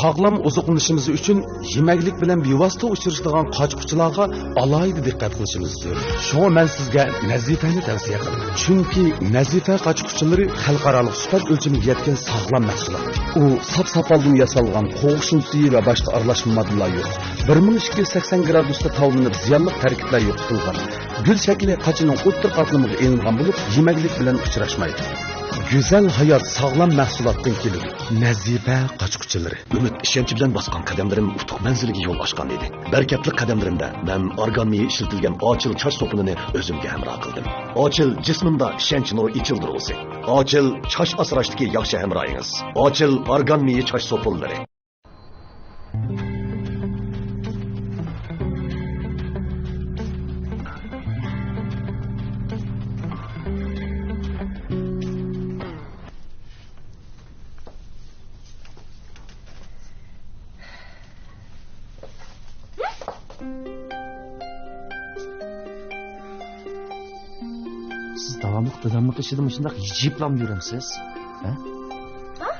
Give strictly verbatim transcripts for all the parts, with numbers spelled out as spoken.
ساغلام ئوزۇقلىنىشىمىز ئۈچۈن يېمەكلىك بىلەن بىۋاسىتە ئۇچرىشىدىغان قاچا-قۇچىلارغا ئالاھىدە دىققەت قىلىشىمىز زۆرۈر. شۇڭا مەن سىزگە نەزىپەنى تەۋسىيە قىلىمەن. چۈنكى نەزىپە قاچا-قۇچىلىرى خەلقئارالىق سۈپەت ئۆلچىمىگە يەتكەن ساغلام مەھسۇلات. ئۇ ساپ ساپالدىن ياسالغان، قوغۇق شۇنتۇيى ۋە باشقا ئارىلاشما ماددىلار يوق. بىر مىڭ ئىككى يۈز سەكسەن گرادۇستا تاۋلىنىپ، زىيانلىق تەركىبلەر يوقىتىلغان. گۈل شەكلى قاچىنىڭ ئوتتۇرا قاتلىمىغا ئېلىنغان بولۇپ، يېمەكلىك بىلەن ئۇچراشمايدۇ. گۈزەل ھايات ساغلام مەھسۇلاتتىن كېلىدۇ. نەزىپە قاچا-قۇچىلىرى. ئۈمىد ئىشەنچى بىلەن باسقان قەدەملىرىم ئۇتۇق مەنزىلىگە يول ئاچقان ئىدى. بەرىكەتلىك قەدەملىرىمدە مەن ئارگان مېيى ئىشلىتىلگەن ئاچىل چاچ سوپۇنىنى ئۆزۈمگە ھەمراھ قىلدىم. ئاچىل جىسمىمدا ئىشەنچ نۇرى ئېچىلدۇرغۇسى. ئاچىل چاچ ئاسراشتىكى ياخشى ھەمراھىڭىز. ئاچىل ئارگان مېيى چاچ سوپۇنلىرى. سىز داۋاملىق دادامنىڭ قېشىدا مۇشۇنداق ھىجىيىپلام يۈرەمسىز؟ ھە؟ ھە؟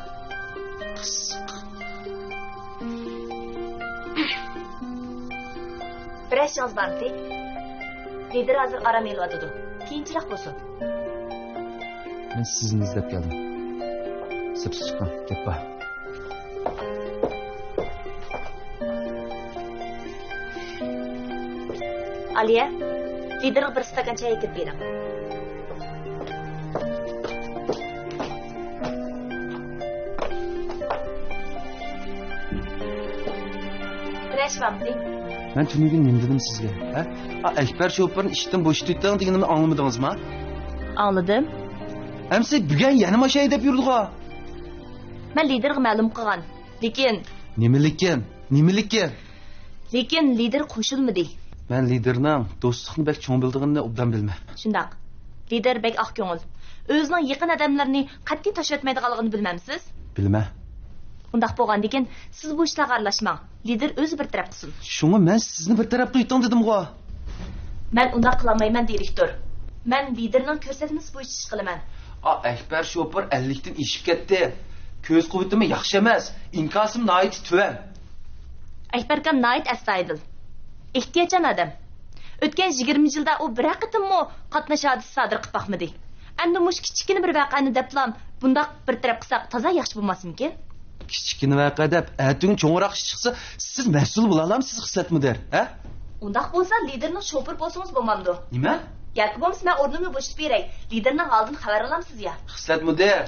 قىسىق. بىر ئىشىڭىز بارمىتى؟ لىدىر ھازىر ئارام ئېلىۋاتىدۇ. كېيىنچىراق بولسۇن. مەن سىزنى ئىزدەپ كەلدىم. سىرتقا چىقىڭ، گەپ بار. ئالىيە، لىدىرغا بىر ئىستاكان چاي ئەكىپ بېرىڭ. بىر ئىش بارمىدى؟ مەن تۈنۈگۈن نېمە دېدىم سىزگە؟ ھە؟ ئا، ئەكبەر شوپۇرنى ئىشتىن بوشىتىۋېتىڭ دېگىنىمنى ئاڭلىمىدىڭىزما؟ ئاڭلىدىم. ئەمسە بۈگۈن يەنە ماشايى دەپ يۈرىدىغۇ. مەن لىدىرغا مەلۇم قىلغان. لېكىن. نېمە لېكىن؟ نېمە لېكىن؟ لېكىن لىدىر قوشۇلمىدى. مەن لىدىرنىڭ دوستلۇقنى بەك چوڭ بىلىدىغىنىنى ئوبدان بىلىمەن. شۇنداق. لىدىر بەك ئاق كۆڭۈل. ئۆزىنىڭ يېقىن ئادەملىرىنى قەتئىي تاشلىۋەتمەيدىغانلىقىنى بىلمەمسىز؟ بىلىمەن. ئۇنداق بولغاندىكىن سىز بۇ ئىشلارغا ئارىلاشماڭ. لىدىر ئۆزى بىر تەرەپ قىلسۇن. شۇڭا مەن سىزنى بىر تەرەپ قىلىۋېتىڭ دېدىمغۇ. مەن ئۇنداق قىلالمايمەن، دىرېكتور. مەن لىدىرنىڭ كۆرسەتمىسى بويىچە ئىش قىلىمەن. ئا، ئەكبەر شوپۇر ئەللىكتىن ئېشىپ كەتتى. كۆز قۇۋۋىتىمۇ ياخشى ئەمەس. ئىنكاسىمۇ ناھايىتى تۆۋەن. ئەكبەركان ناھايىتى ئەستايىدىل، ئېھتىياتچان ئادەم. ئۆتكەن يىگىرمە يىلدا ئۇ بىرەر قېتىممۇ قاتناش ھادىسىسى سادىر قىلىپ باقمىدى. ئەمدى مۇشۇ كىچىككىنە بىر ۋەقەنى دەپلا بۇنداق بىر تەرەپ قىلساق تازا ياخشى بولماسمىكىن؟ كىچىككىنە ۋەقە دەپ، ئەتىگۈن چوڭراق ئىش چىقسا، سىز مەسئۇل بولالامسىز، خىسلەت مۇدىر، ھە؟ ئۇنداق بولسا، لىدىرنىڭ شوپۇرى بولسىڭىز بولمامدۇ؟ نېمە؟ ياكى بولمىسا، مەن ئورنۇمنى بوشىتىپ بېرەي، لىدىرنىڭ ھالىدىن خەۋەر ئالامسىز يا؟ خىسلەت مۇدىر!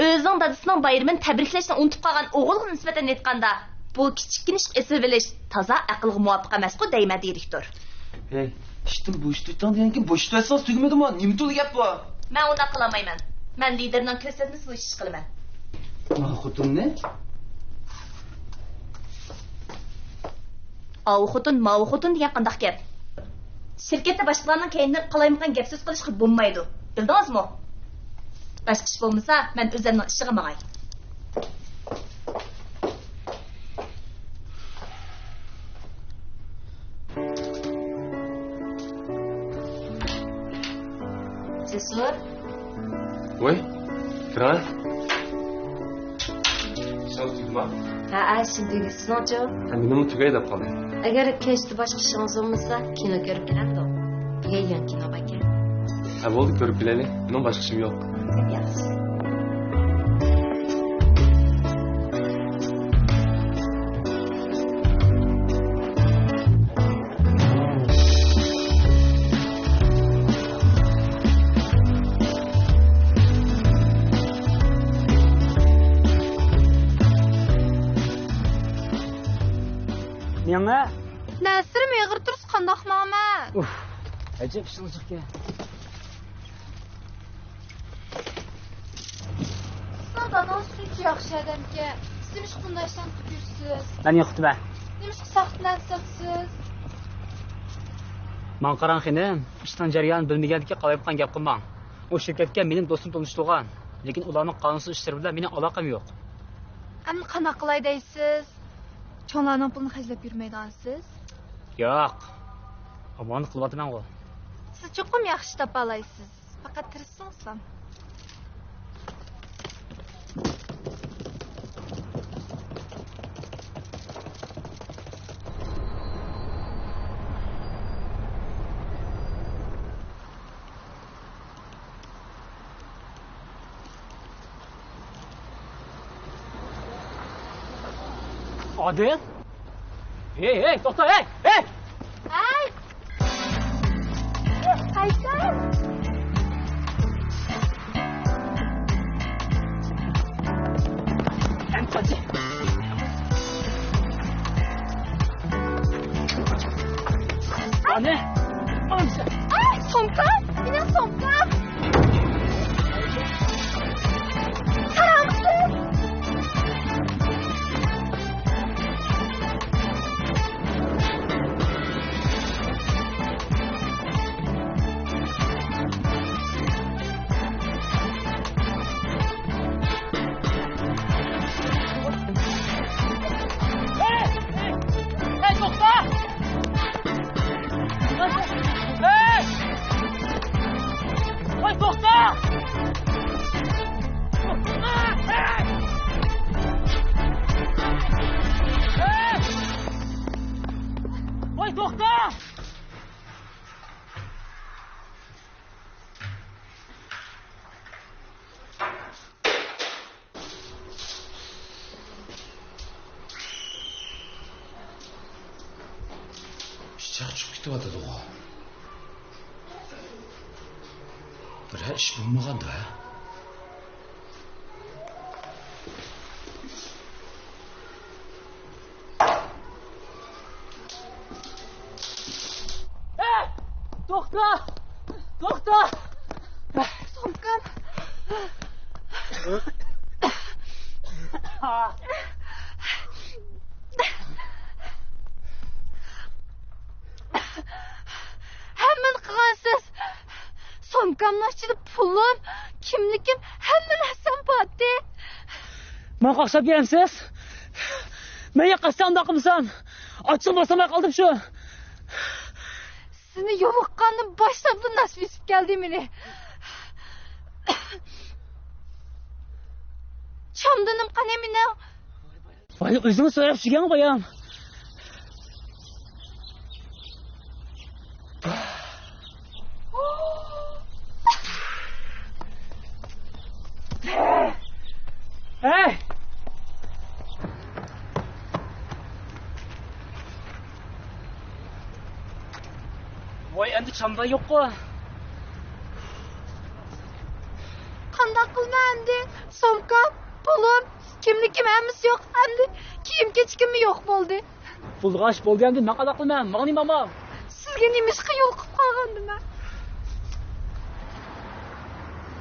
ئۆزىنىڭ دادىسىنىڭ بايرىمىنى تەبرىكلەشنى ئۇنتۇپ قالغان ئوغۇلغا نىسبەتەن ئېيتقاندا، بۇ كىچىككىنە ئىشقا ئېسىلىۋېلىش تازا ئەقىلگە مۇۋاپىق ئەمەسقۇ دەيمەن، دىرېكتور. ھەي، ئىشتىن بوشىتىۋېتىڭ دېگەندىكىن بوشىتىۋەتسىڭىز تۈگىمىدىمۇ؟ نېمە تولا گەپ بۇ؟ مەن ئۇنداق قىلالمايمەن. مەن لىدىرنىڭ كۆرسەتمىسى بويىچە ئىش قىلىمەن. ماۋۇ خوتۇننى؟ ئاۋۇ خوتۇن، ماۋۇ خوتۇن دېگەن قانداق گەپ؟ شىركەتتە باشقىلارنىڭ كەينىدىن قالايمىقان گەپ سۆز قىلىشقا بولمايدۇ. بىلدىڭىزمۇ؟ باشقا ئىش بولمىسا، مەن ئۆزۈمنىڭ ئىشىغا ماڭاي. جەسۇر. ۋاي، كىرە. ئىشىڭىز تۈگىدىما؟ ھەئە، ئىشىم تۈگىدى، سىزنىڭچۇ؟ ھە، مېنىڭمۇ تۈگەي دەپ قالدى. ئەگەر كەچتە باشقا ئىشىڭىز بولمىسا، كىنو كۆرۈپ كېلەمدۇ؟ بۈگۈن يېڭى كىنو باركەن. ھە، بولدى، كۆرۈپ كېلەيلى. مېنىڭ باشقا ئىشىم يوق. ياخشى. مېڭە. نەسىرىم ئېغىر تۇرسا قانداق ماڭىمەن؟ ئۇھ، ئەجەب ئىشىڭىز جىقكەن. سىزنىڭ دادىڭىز شۇنچە ياخشى ئادەمكەن، سىز نېمىشقا بۇنداق ئىشلارنى قىلىپ يۈرىسىز؟ مەن نېمە قىپتىمەن؟ نېمىشقا ساختىلەندى ساتىسىز؟ ماڭا قاراڭ خېنىم، ئىشنىڭ جەريانىنى بىلمىگەندىكىن قالايمىقان گەپ قىلماڭ. ئۇ شىركەتكە مېنىڭ دوستۇم تونۇشتۇرغان، لېكىن ئۇلارنىڭ قانۇنسىز ئىشلىرى بىلەن مېنىڭ ئالاقەم يوق. ئەمدى قانداق قىلاي دەيسىز؟ چوڭلارنىڭ پۇلىنى خەجلەپ يۈرمەيدىغانسىز؟ ياق، ئامانلىق قىلىۋاتىمەنغۇ. سىز چوقۇم ياخشى تاپالايسىز. پەقەت تىرىشسىڭىزلا. ئادىل! ھەي، ھەي، توختا، ھەي، ھەي! ھەي! قايتىڭ! ئەمدى قاچ! ئانە! ئاي، سومكام! مېنىڭ سومكام! قاراڭغۇ! ھەي، توختا! ھەي! ۋاي، توختا! ۋاي، توختا! ئىشچاق چىقىپ كېتىۋاتىدىغۇ. بىرەر ئىش بولمىغاندۇ، ھە؟ ھە! توختا! توختا! سومكام! ھەممىنى قىلغانسىز! سومكامنىڭ ئىچىدە پۇلۇم، كىملىكىم، ھەممە نەرسەم بارتى. ماڭا قاقشاپ كەلمىسىز؟ مەن يا قەستەن ئۇنداق قىلمىسام، ئاچچىقىم باسالماي قالدىم شۇ. سىزنى يولۇققاندىن باشلاپلا ناسىۋىسىپ كەلدى مېنى. چامدىنىم قېنى مېنىڭ؟ ۋاي، ئۆزۈڭ سوراپ چۈشكەن بايام. ھەي! ۋاي، ئەمدى چامدا يوققۇ. قانداق قىلىمەن ئەمدى؟ سومكام، پۇلۇم، كىملىكىم ھەممىسى يوق. ئەمدى كىيىم-كېچىكىممۇ يوق بولدى. بولغاچ بولدى ئەمدى، مەن قانداق قىلىمەن؟ ماڭا نېمە ئامال؟ سىزگە نېمىشقا يولۇقۇپ قالغاندىمەن؟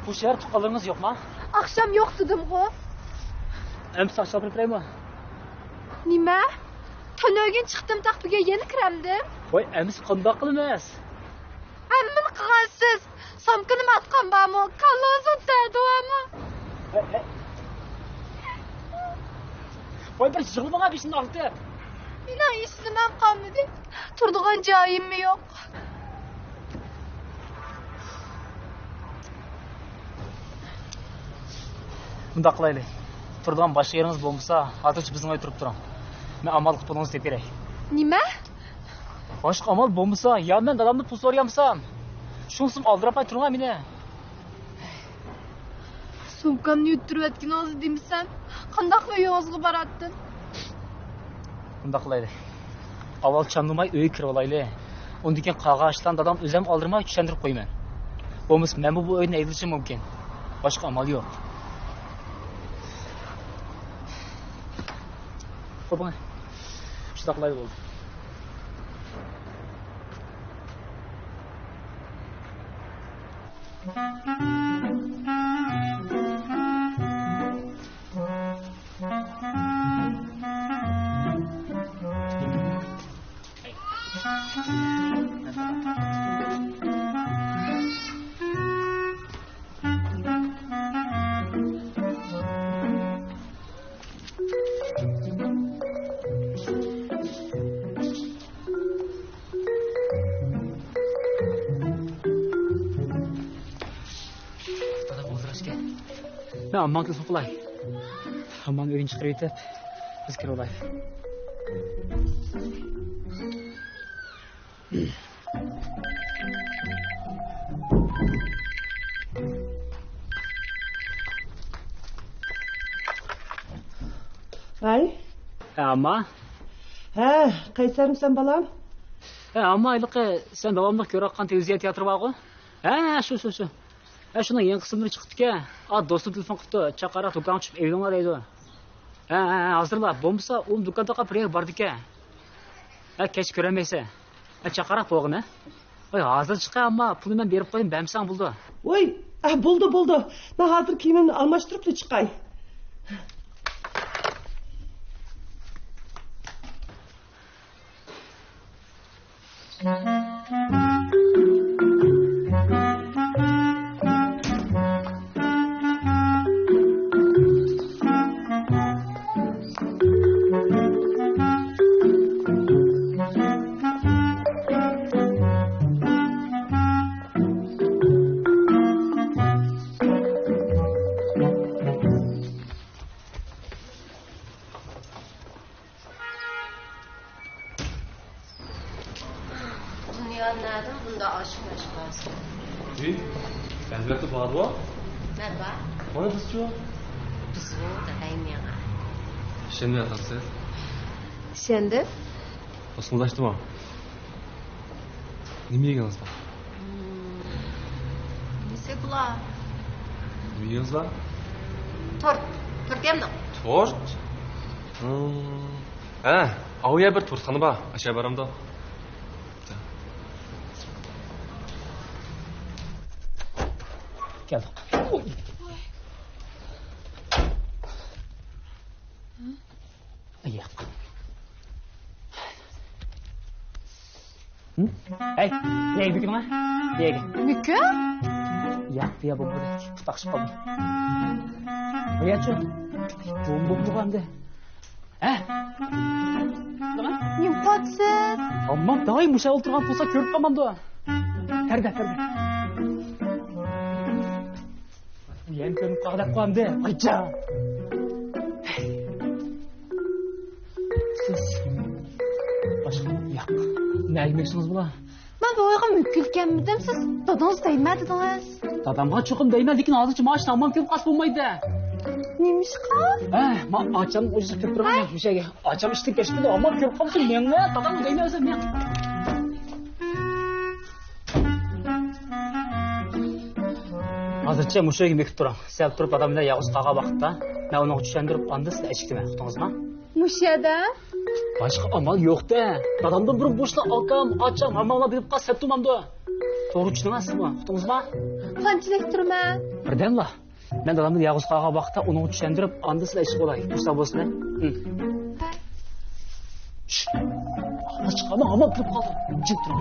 بۇ شەھەر تۇغقانلىرىڭىز يوقما؟ ئاخشام يوق دېدىمغۇ. ئەمسە ئاخشام ئاپىرىپ بېرەيمۇ؟ نېمە؟ تۈنۈگۈن چىقتىم تەخپىگە يەنە كىرەمدىم. ۋاي، ئەمسە قانداق قىلىمىز؟ ھەممىنى قىلغانسىز. سومكىنىمۇ ئاتقان بارمۇ؟ كاللىڭىزنىڭ دەردى بارمۇ؟ ۋاي، بىر يىغلىمىغان بېشىمنى ئاغرىتىپ. مېنىڭ ھېچنېمەم قالمىدى. تۇرىدىغان جايىممۇ يوق. مۇنداق قىلايلى. تۇرىدىغان باشقا يېرىڭىز بولمىسا، ھازىرچە بىزنىڭ ئۆيدە تۇرۇپ تۇرۇڭ. مەن ئامال قىلىپ پۇلىڭىزنى تېپىپ بېرەي. نېمە؟ باشقا ئامال بولمىسا، يا مەن دادامدىن پۇل سورىيالمىسام، شۇڭسىمۇ ئالدىراپ تۇرۇڭ مېنى. سومكامنى يۈتتۈرۈۋەتكىنىڭىزنى دېمىسەم، قانداقلا ئۆيىڭىزگە باراتتىم. بۇنداق قىلايلى. ئاۋۋال چاندۇرماي ئۆيگە كىرىۋالايلى. ئۇندىن كېيىن قالغان ئىشلارنى دادام ئۆزۈم ئالدىرىماي چۈشەندۈرۈپ قويىمەن. بولمىسا مەنمۇ بۇ ئۆيدىن ھەيدىلىشىم مۇمكىن. باشقا ئامال يوق. قوپۇڭ. شۇنداق قىلايلى بولدى. دادا، بولدۇراشكەن. مەن ئامماڭ تېلېفون قىلاي. ئامماڭ ئۆيىنى چىقىرىۋېتىپ، بىز كىرىۋالايلى. ھاي. ھە، ئامما. ھە، قەيسەرمىسەن، بالام؟ ھە، ئامما، ھېلىقى سەن داۋاملىق كۆرۈۋاتقان تېلېۋىزىيە تىياتىرى بارغۇ؟ ھە، شۇ، شۇ، شۇ. ھە، شۇنىڭ يېڭى قىسىملىرى چىقىپتىكەن. ئا، دوستۇم تېلېفون قىپتۇ، چاققانراق دۇكانغا چۈشۈپ ئېلىۋېلىڭلار دەيدۇ. ھە، ھە، ھە، ھازىرلا. بولمىسا ئۇ دۇكاندا بىر يەر بار ئىكەن. ھە، كەچ كۆرەلمەيسەن. ھە، چاققانراق بولغىن، ھە. ۋاي، ھازىر چىقاي، ئەمما پۇلنى مەن بېرىپ قويدۇم، بەرمىسەڭ بولىدۇ. ۋاي، ئە، بولدى، بولدى. مەن ھازىر كىيىمىمنى ئالماشتۇرۇپلا چىقاي. دۇنيادا نەدىن بۇنداق ئاشىق-مەشۇق بارسىڭ؟ ئى، ئەلۋەتتە بارغۇ. مەن بار. مانا بىزچۇ؟ بىزغۇ دەي ماڭا. ئىشەنمەيۋاتامسىز؟ ئىشەندىم. توسقۇنلاشتىمۇ؟ نېمە يېگىنىڭىز بار؟ مم، نېمە يېسەك بولا؟ نېمە يېگىنىڭىز بار؟ تورت. تورت يەمدۇق؟ تورت؟ مم. ھە، ئاۋۇ يەر بىر تورتخانا بار. ئاشۇ يەر بارامدۇ؟ كەلدۇق. ياق. ھەي، نېمە بۈكۈڭ ھە؟ نېمە؟ مۈكۈن؟ ياق، بۇ يەر بولمىدى. پۇت ئاقىشىپ قالدى. بۇ يەرچۇ؟ جۇمۇ بولمىدىغۇ ئەمدى. ھە؟ نېمە قىلاتسىز؟ ئامما دائىم مۇشۇ يەردە ئولتۇرغان بولسا كۆرۈپ قالمامدۇ؟ پەردە، پەردە. يەنە كۆرۈنۈپ قالدى ئەمدى. ئايجان. سىز باشقا ياق. نەگە يېمەكچىڭىز بۇلا؟ مەن بۇ ئويغا مۈكۈلكەنمىدىم، سىز دادىڭىز دەيمەن دېدىڭىز. دادامغا چوقۇم دەيمەن، لېكىن ھازىرچە ماڭا ھېچ نامام كېلىپ قالسا بولمايدۇ. نېمىشقا؟ ھە، ما ئاچام ئويۇشلۇق كېلىپ تۇرغان مۇشۇ يەرگە. ئاچام ئىشتىن كەچتىدۇ، ئامما كۆرۈپ قالسا مېڭە، دادامغا دەيمەن ئۆزۈم مېڭە. ھازىرچە مۇشۇ يەرگە بېكىپ تۇرۇڭ. سەل تۇرۇپ دادام بىلەن يالغۇز قالغان ۋاقىتتا مەن ئۇنىڭغا چۈشەندۈرۈپ ئاندىن سىلەر ئەشىكتە مەن، ئۇقتىڭىزمۇ؟ مۇشۇ يەردە؟ باشقا ئامال يوق-دە. دادامدىن بۇرۇن بۇ ئىشلار ئاكام، ئاچام، ھامماملار بىلىپ قالسا سەت تۇرمامدۇ؟ توغرا چۈشىنىڭ سىزمۇ، ئۇقتىڭىزمۇ؟ قانچىلىك تۇرىمەن؟ بىردەملا. مەن دادامدىن يالغۇز قالغان ۋاقىتتا ئۇنىڭغا چۈشەندۈرۈپ ئاندىن سىلەر ئىشقا بولاي. مۇشۇنداق بولسۇن ھە. شش. ئاۋاز چىقارماڭ، ھاممام كىرىپ قالدى. جىم تۇرۇڭ.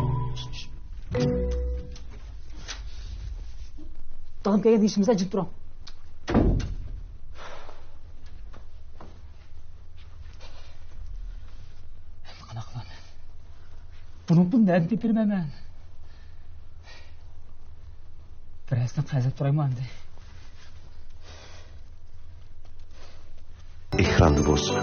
دادام كەلگەندە ئىشىمىز ھە، جىم تۇرۇڭ. ئەمدى قانداق قىلىمەن؟ بۇنىڭ پۇلىنى نەدىن تېپىرمەن مەن؟ بىرەرسىنى قەرز ئېلىپ تۇرايمۇ ئەمدى؟ ئېكراندا بولسا.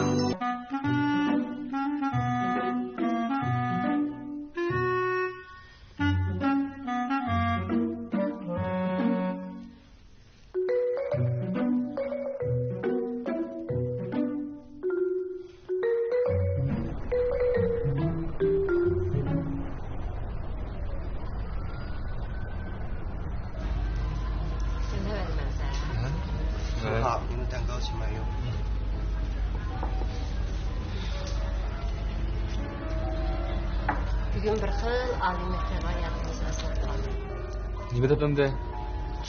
بۈگۈن بىر خىل ئالىي مەكتەپ ھاياتىمىز ئاسان قالدى. نېمە دەپ ئەمدى؟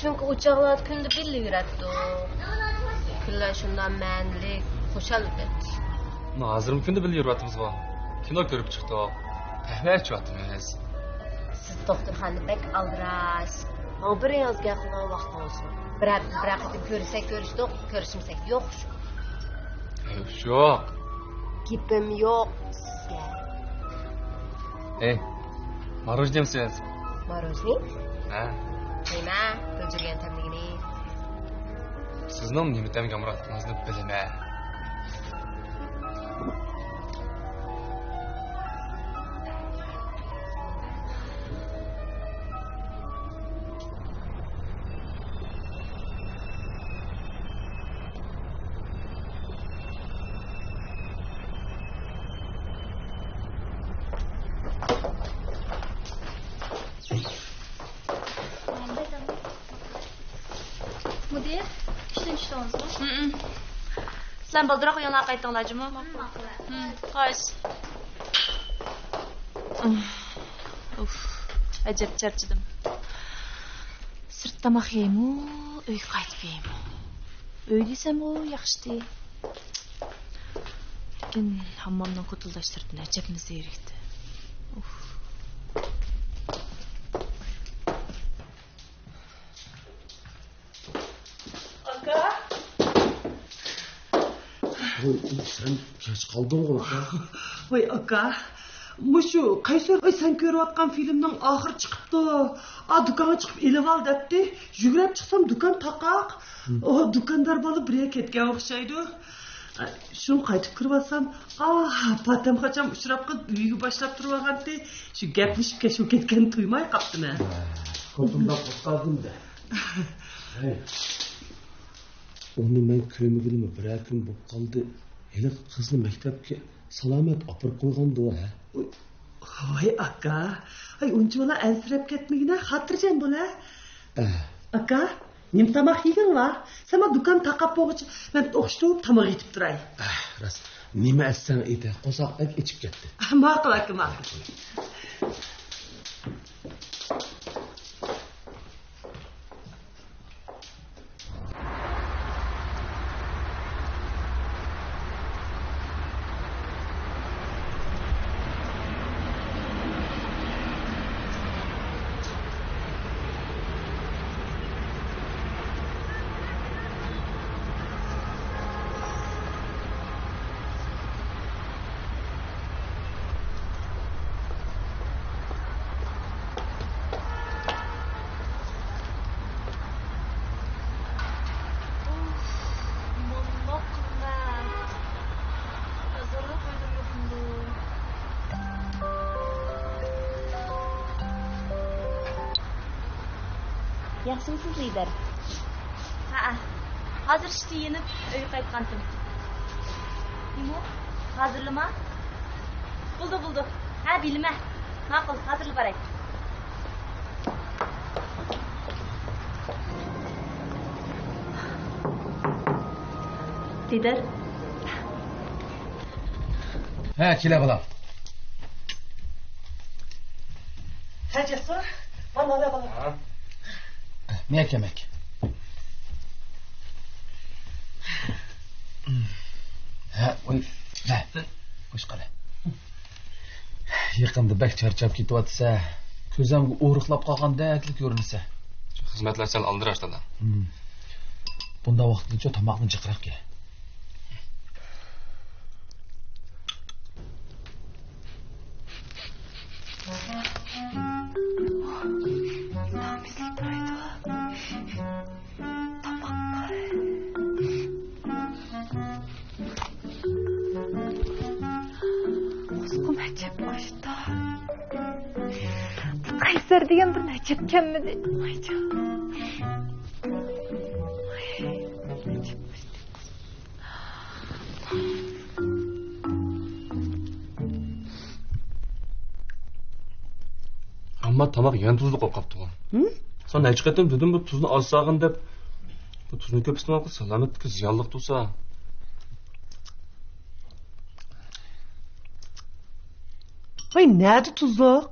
چۈنكى ئۇ چاغلاردا كۈندە بىللە يۈرەتتۇق. كۈنلەر شۇنداق مەنىلىك، خۇشال ئۆتەتتى. مانا ھازىرمۇ كۈندە بىللە يۈرۈۋاتىمىزغۇ. كىنو كۆرۈپ چىقتۇق. قەھۋە ئىچىۋاتىمىز. سىز دوختۇرخانىدا بەك ئالدىراش. ماڭا بىر ياز گەپ قىلىدىغان ۋاقتىڭىز يوق. بىرەر، بىرەر قېتىم كۆرسەك كۆرۈشتۇق، كۆرۈشمىسەك يوق. يوق. گېپىم يوق سىزگە. ئەي، ماروژنىمسىز؟ ماروژنى؟ ھە. يەيمەن، گۈلجۈرگەن تەملىكىنى. سىزنىڭ نېمە تەمگە ئامراقلىقىڭىزنى بىلىمەن. سەن بالدۇراق ئۆيۈڭلارغا قايتىڭلار جۇمۇ. ھىم، خوش. ئۇف، ئەجەب چارچىدىم. سىرت تاماق يەيمۇ، ئۆيگە قايتىپ يەيمۇ؟ ئۆي دېسەمغۇ ياخشىتى. لېكىن ھاممامنىڭ كوتۇلداشلىرىدىن ئەجەبمۇ زېرىكتى. ئۇف. ئاكا. ۋوي، سەن كەچ قالدىڭغۇ، ئاكا. ۋاي، ئاكا. مۇشۇ قەيسەر، ۋاي، سەن كۆرۈۋاتقان فىلىمنىڭ ئاخىرى چىقىپتۇ. ئا، دۇكانغا چىقىپ ئېلىۋال دەپتۇ. يۈگۈرۈپ چىقسام دۇكان تاقاق. ھىم. ئۇ دۇكاندار بالا بىر يەرگە كەتكەن ئوخشايدۇ. شۇڭا قايتىپ كىرىۋالسام، ئا، پاتەمخاچام ئۇچراپ قېلىپ ئۆيگە باشلاپ تۇرۇۋالغانتى. شۇ گەپلىشىپ كەچۈپ كەتكەننى تۇيماي قاپتىمەن. خوتۇندا قوتقازدىم دە. ھەي. ئۇنى مەن كۆرمىگىلىمۇ بىرەر كۈن بولۇپ قالدى. ھېلىقى قىزنى مەكتەپكە سالامەت ئاپىرىپ قويغاندۇ، ھە؟ ۋاي ئاكا، ھاي، ئۇنچىۋالا ئەنسىرەپ كەتمىگىنە، خاتىرجەم بول، ھە؟ ئە. ئاكا، نېمە تاماق يېگىڭلار؟ سەن ما دۇكان تاقاپ بولغۇچە مەن توقۇشتۇرۇپ تاماق ئېتىپ تۇراي. ئە، راست. نېمە ئەتسەڭ ئېتە، قورساق بەك ئېچىپ كەتتى. ماقۇل ئاكا، ماقۇل. ئۇف، موللاق قىلما. ھازىرلا قويدۇرمىدىمدۇ؟ ياخشىمۇسىز، لىدەر؟ ھەئە، ھازىر ئىشتىن يېنىپ ئۆيگە قايتقانتىم. نېمە؟ ھازىرلىما؟ بولدى، بولدى. ھە، بىلىمە. ماقۇل، ھازىرلا باراي. دىدار. ھە، كېلە بالام. ھە، جەسۇر، مانا ئاۋە بالام. ھە. مەكە، مەكە. ھە، ئوي، ھە، قوش قارا. يېقىندا بەك چارچاپ كېتىۋاتىسەن. كۆزۈمگە ئورۇقلاپ قالغاندەكلا كۆرۈنىسەن. خىزمەتلەر سەل ئالدىراش، دادا. ھىم. بۇنداق ۋاقىتتىچۇ تاماقنى جىقراق يە. نامىزلىك تۇرايدۇ. تاماق. قۇسقۇم ئەجەب ئاچتى. قەيسەر دېگەن بىر ئەجەب كەلمىدى. ئايجان. ئەجەب ئاچتى. ئەمما تاماق يەنە تۇزلۇق بولۇپ قاپتىغۇ. ھىم؟ ساڭا نەچچە قېتىم دېدىم، بۇ تۇزنى ئاز سالغىن دەپ. بۇ تۇزنى كۆپ ئىستېمال قىلسا سالامەتلىككە زىيانلىق تۇرسا. ۋاي، نەدە تۇزلۇق؟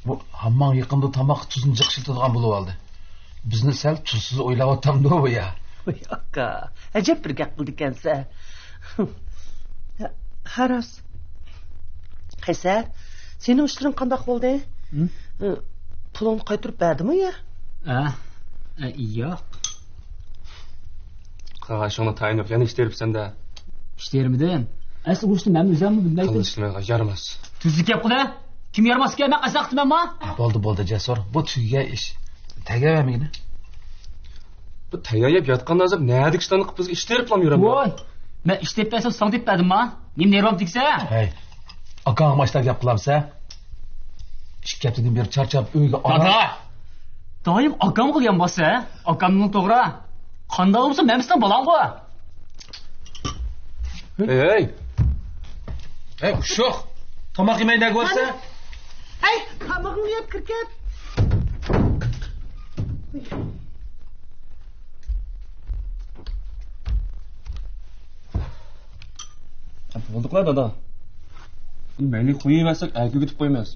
بۇ ھامماڭ يېقىندا تاماققا تۇزنى جىق ئىشلىتىدىغان بولۇۋالدى. بىزنى سەل تۇزسىز ئويلاۋاتامدۇ بۇ يا؟ ۋاي ئاكا، ئەجەب بىر گەپ قىلىدىكەنسەن. ھە، ھە، راست. قەيسەر، سېنىڭ ئىشلىرىڭ قانداق بولدى؟ ھىم؟ ئى، پۇلۇڭنى قايتۇرۇپ بەردىمۇ يا؟ ئە، ئە، ياق. قاغا، شۇڭا تايىنىپ يەنە ئىش تېرىپسەن-دە. ئىش تېرىمىدىم. ئەسلى ئۇرۇشنى مەن ئۆزۈممۇ بىلمەيتتىم. قىلمىشلىمايغا يارىماس. تۈزۈك گەپ قىلە. كىم يارىماس ئىكەن، مەن قازاق قىلىمەنما؟ ئە، بولدى، بولدى، جەسۇر. بۇ تۈگىگەن ئىش. تەگەرمىگىنە. بۇ تەييار يەپ ياتقاندىن ھازىر نەدىكى ئىشلارنى قىلىپ بىزگە ئىش تېرىپلا يۈرەمدۇ؟ ۋوي! مەن ئىش تېرىپ بەرسەم ساڭا تېپىپ بەردىمما؟ نېمە نېرۋام تېگىسە؟ ھەي، ئاكاڭغا ماشتا گەپ قىلامسەن؟ ئىككى ھەپتىدىن بېرى چارچاپ ئۆيگە ئارام. دادا! دايىم ئاكامغا يان باسا، ئاكامنىڭ توغرا. قانداق بولسا مەن سېنىڭ بالاڭغۇ. ھەي، ھەي. ھەي، ئۇششۇق. تاماق يېمەي نەگە بارسەن؟ ھەي، تامىقىڭنى يەپ كىركەت. بولدۇقلا دادا. مەيلى، قويۇۋەرسەك ئەركىگە كېتىپ قويىمىز.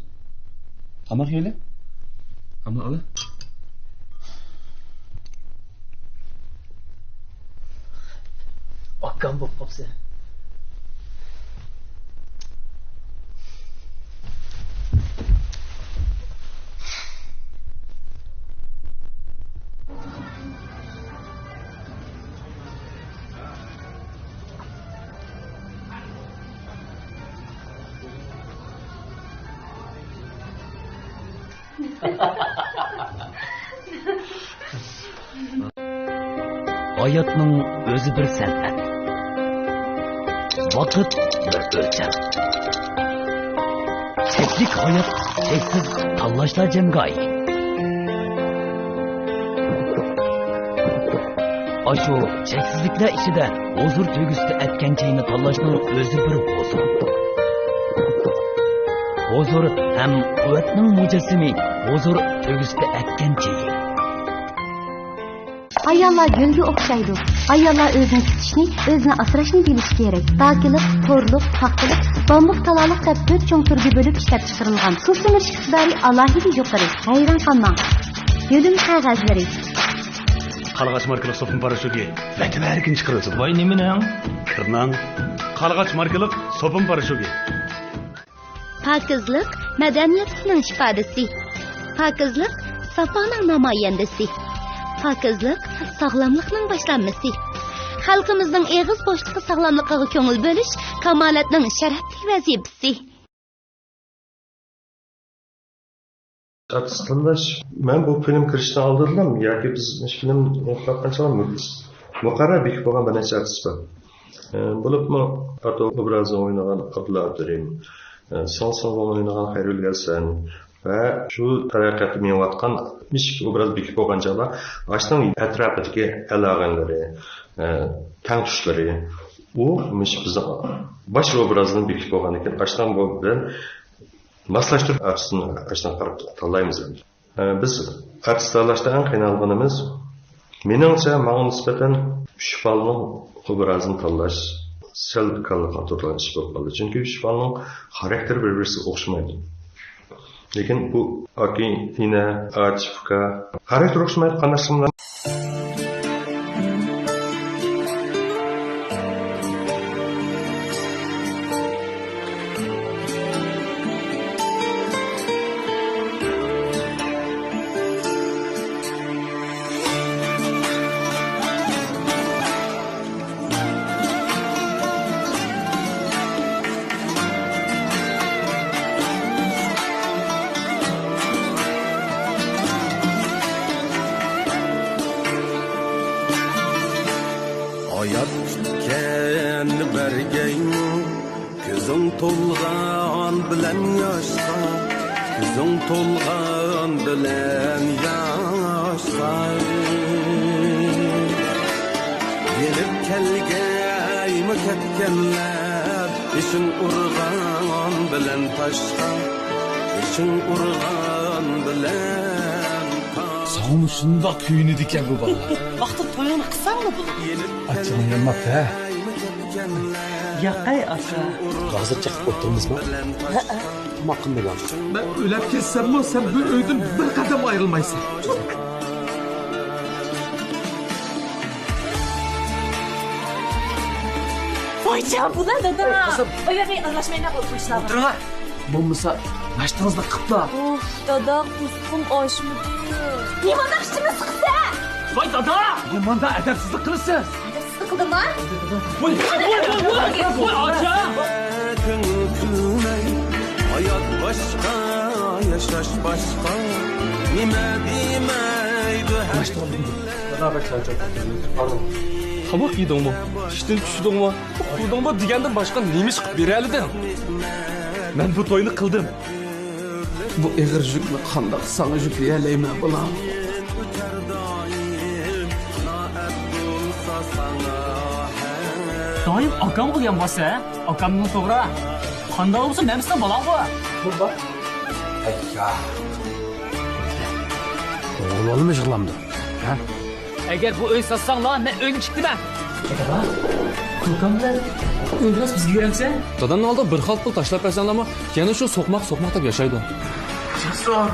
تاماق يەيلى. ئەمما ئالا. ئاكام بولۇپ قاپسەن. ھاياتنىڭ ئۆزى بىر سەنئەت. ۋاقىت بىر ئۆلچەم. چەكلىك ھايات، چەكسىز تاللاشلار جەمگاھى. ئاشۇ چەكسىزلىكلەر ئىچىدە ھۇزۇر تۆگىسىدە ئەتكەن چېيىنى تاللاشنىڭ ئۆزى بىر ھۇزۇر. ھۇزۇر ھەم قۇۋۋەتنىڭ مۇجەسسىمى، ھۇزۇر تۆگىسىدە ئەتكەن چېيى. ئاياللار گۈلگە ئوخشايدۇ. ئاياللار ئۆزىنى تۇتۇشنى، ئۆزىنى ئاسراشنى بىلىشى كېرەك. داكىلىق، تورلۇق، پاختىلىق، بامبۇق تالالىق دەپ تۆت چوڭ تۈرگە بۆلۈپ ئىشلەپچىقىرىلغان. سۇ سۈمۈرۈش ئىقتىدارى ئالاھىدە يۇقىرى. ھەيران قالماڭ. يۆلىمە قەغەزلىرى. قارلىغاچ ماركىلىق سوپۇن پاراشوكى ۋەتەن ھەرىكىنى چىقىرىۋاتىدۇ. ۋاي، نېمىنىڭ؟ كىرناڭ. قارلىغاچ ماركىلىق سوپۇن پاراشوكى. پاكىزلىق مەدەنىيەتلىكنىڭ ئىپادىسى. پاكىزلىق ساپانىڭ نامايەندىسى. پاكىزلىق ساغلاملىقنىڭ باشلانمىسى. خەلقىمىزنىڭ ئېغىز بوشلۇقى ساغلاملىقىغا كۆڭۈل بۆلۈش كامالەتنىڭ شەرەپلىك ۋەزىپىسى. ئارتىس تاللاش، مەن بۇ فىلىم كىرىشتىن ئالدىنلا ياكى بىز مۇشۇ فىلىم ئويناۋاتقان چاغدا مۇ-، مۇقەررەر بېكىپ بولغان بىر نەچچە ئارتىس بار. ئە، بولۇپمۇ ئاتو ئوبرازىنى ئوينىغان ئابدۇللا ئابدۇرېھىم، ئە، ساڭا سالغان ئوينىغان خەيرۇللا ھەسەن ۋە شۇ تەرەققىياتتا مېڭىۋاتقان مىشىك ئوبراز بېكىپ بولغان چاغدا ئاشۇنىڭ ئەتراپىدىكى ئەلاغەنلىرى، ئە، تەڭتۇشلىرى، ئۇ مىشىك بىزنىڭ باش ئوبرازىنى بېكىپ بولغاندىن كېيىن ئاشۇنىڭ بۇ بىلەن ماسلاشتۇرۇپ ئارتىسىنى ئاشۇنداق قاراپ تاللايمىز ئەمدى. ئە، بىز ئارتىس تاللاشتا ئەڭ قىينالغىنىمىز، مېنىڭچە، ماڭا نىسبەتەن ئۈچ بالىنىڭ ئوبرازىنى تاللاش سەل كاللا قاتۇرىدىغان ئىش بولۇپ قالدى. چۈنكى ئۈچ بالىنىڭ خاراكتېرى بىر-بىرسىگە ئوخشىمايدۇ. لېكىن بۇ ئاكا، ئىنە، ئاچا، ئۇكا خاراكتېرى ئوخشىمايدۇ، قانداقسىمۇ. ھايات كۈتكەننى بەرگەيمۇ، كۆزۈڭ تولغان بىلەن ياشقا، كۆزۈڭ تولغان بىلەن ياشقا. يېنىپ كەلگەيمۇ كەتكەنلەر، بېشىڭ ئۇرغان بىلەن تاشقا، بېشىڭ ئۇرغان بىلەن تاشقا. ساڭىمۇ شۇنداق كۆيۈنىدىكەن بۇ بالىلار. ۋاقتىدا تويۇڭنى قىلساڭلا بولىدۇ. ئاچچىقىڭ يانماپتۇ، ھە؟ ياقەي ئاكا. ھازىر چېقىپ ئولتۇرىمىزمۇ؟ ھەئە. تاماق قىلمىغان. مەن ئۆلۈپ كەتسەممۇ، سەن بۇ ئۆيدىن بىر قەدەم ئايرىلمايسەن. ۋايجان، بۇلار دادا. ئەي، قىزىم. ئۆيلەرنى ئارىلاشمايلا بۇ ئىشلارغا. ئولتۇرۇڭ. بولمىسا ناشتىڭىزنى قىپلا. ئۇھ، دادا، قۇسقۇم ئاچمىدى. نېمانداق ئىچىمنى سىقىسەن؟ ۋاي دادا! نېمانداق ئەدەپسىزلىك قىلىسىز؟ ئەدەپسىزلىك قىلدىممۇ؟ ۋاي، ۋاي، ۋاي، ۋاي، ۋاي، ئاچا! كۆڭۈل كۈلمەي، ھايات باشقا، ياشاش باشقا. نېمە دېمەيدۇ ھەر كۈنلەر. دادا، بەك چارچاپ كەتتىم. تاماق يېدىڭمۇ؟ ئىشتىن چۈشتۈڭمۇ؟ ئۇخلىدىڭمۇ دېگەندىن باشقا نېمە ئىش قىلىپ بېرەلىدىڭ؟ مەن بۇ توينى قىلدىم. بۇ ئېغىر يۈكنى قانداق ساڭا يۈكلىيەلەيمەن، بالام؟ دائىم ئاكامغا يانباسسەن، ھە؟ ئاكامنىڭ توغرا. قانداق بولسا مەن سېنىڭ بالاڭغۇ. بۇ بار. ئەييا. ئوغۇل بالىمۇ يىغلامدۇ، ھە؟ ئەگەر بۇ ئۆي ساتساڭلار، مەن ئۆيدىن چىقتىمەن. دادا، كوكام بىلەن ئىلدىراس، بىزگە يۈرەمسەن؟ دادامنىڭ ئالدىغا بىر خىل پۇل تاشلاپ بەرسەڭلارمۇ، يەنە شۇ سوقماق، سوقماق دەپ ياشايدۇ. ياشىسۇن.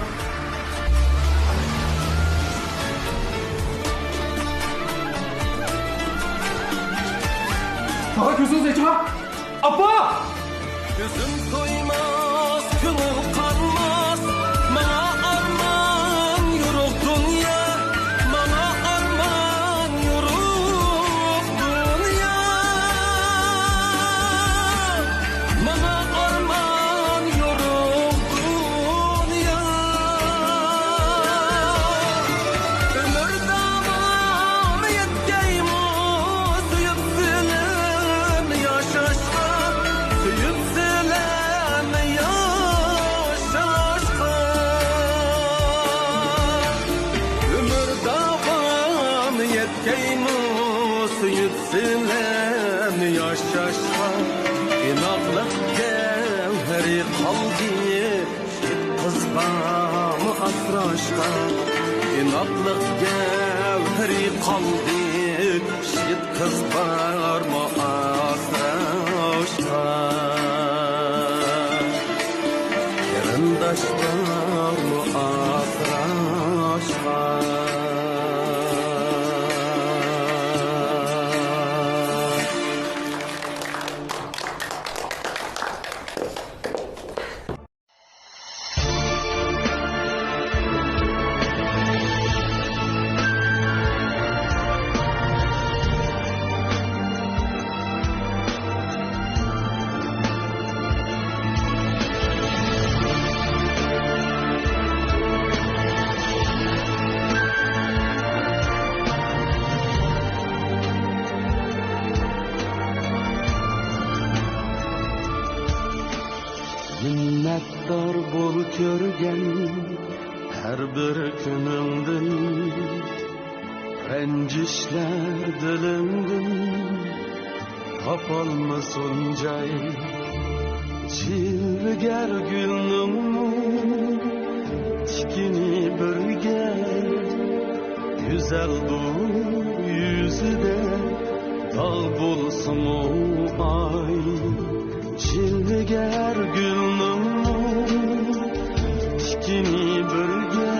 تاغا، كۆزىڭىزنى ئېچىڭا. ئاپا! كۆزۈم تويماس، كۆڭۈل قانماس، ماڭا ئارمان يورۇق دۇنيا، ماڭا ئارمان يورۇق دۇنيا، ماڭا ئارمان يورۇق دۇنيا. ئۆمۈر داۋامى يەتكەيمۇ سۆيۈپ سىلەن ياشاشقا، سۆيۈپ سىلەن ياشاشقا. ئۆمۈر داۋامى يەتكەيمۇ سۆيۈپ سىلەن ياشاشقا. ئىناقلىق گەۋھىرى قالدى، يىگىت قىز بارمۇ ئاسراشقا؟ ئىناقلىق گەۋھىرى قالدى، يىگىت قىز بارمۇ ئاسراشقا؟ قېرىنداش بارمۇ ئاسراشقا؟ مىننەتدار بول كۆرگەن ھەر بىر كۈنۈڭدىن، رەنجىشلەر دىلىڭدىن تاپالمىسۇن جاي. جىلۋىگەر گۈلنىڭمۇ تىكىنى بىرگە، گۈزەلدۇر يۈزىدە داغ بولسىمۇ ئاي. جىلۋىگەر گۈلنىڭمۇ تىكىنى بىرگە،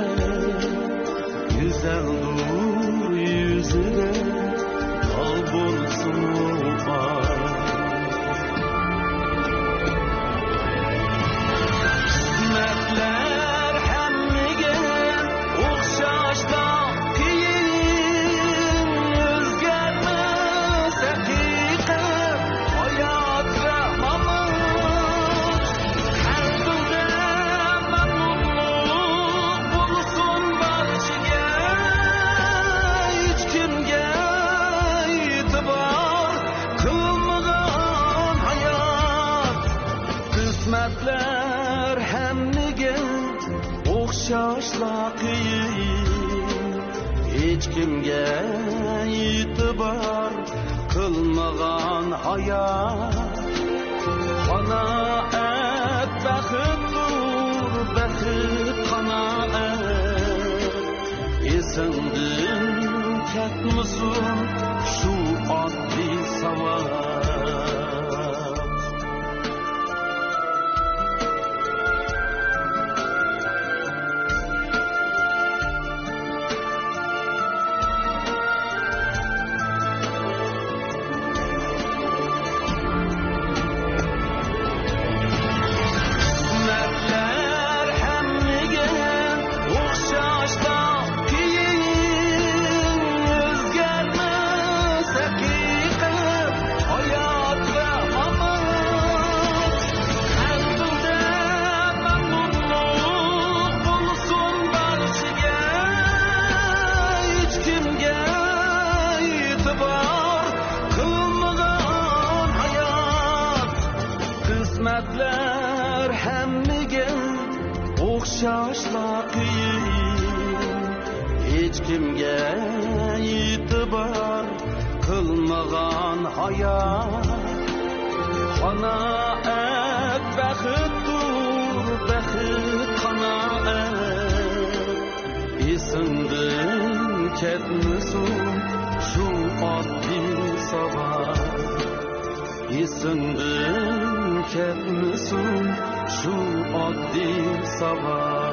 گۈزەلدۇر يۈزىدە داغ بولسىمۇ ئاي. قىسمەتلەر ھەممىگە ئوخشاشلا قىيىن، ئۆزگەرمەس ھەقىقەت ھايات ۋە مامات. قەلبىڭدە مەمنۇنلۇق بولسۇن بارچىگە، ھېچكىمگە ئېتىبار قىلمىغان ھايات. قىسمەتلەر ھەممىگە ئوخشاشلا قىيىن، ھېچكىمگە ئېتىبار قىلمىغان ھايات. قانائەت بەختتۇر، بەخت قانائەت. ئېسىڭدىن كەتمىسۇن شۇ ئاددىي ساۋات. قىسمەتلەر ھەممىگە ئوخشاشلا قىيىن، ئۆزگەرمەس ھەقىقەت ھايات ۋە مامات. قەلبىڭدە مەمنۇنلۇق بولسۇن بارچىگە، ھېچكىمگە ئېتىبار قىلمىغان ھايات. قىسمەتلەر ھەممىگە ئوخشاشلا قىيىن، ھېچكىمگە ئېتىبار قىلمىغان ھايات. قانائەت بەختتۇر، بەخت قانائەت. ئېسىڭدىن كەتمىسۇن شۇ ئاددىي ساۋات. ئېسىڭدىن كەتمىسۇن شۇ ئاددىي ساۋاق.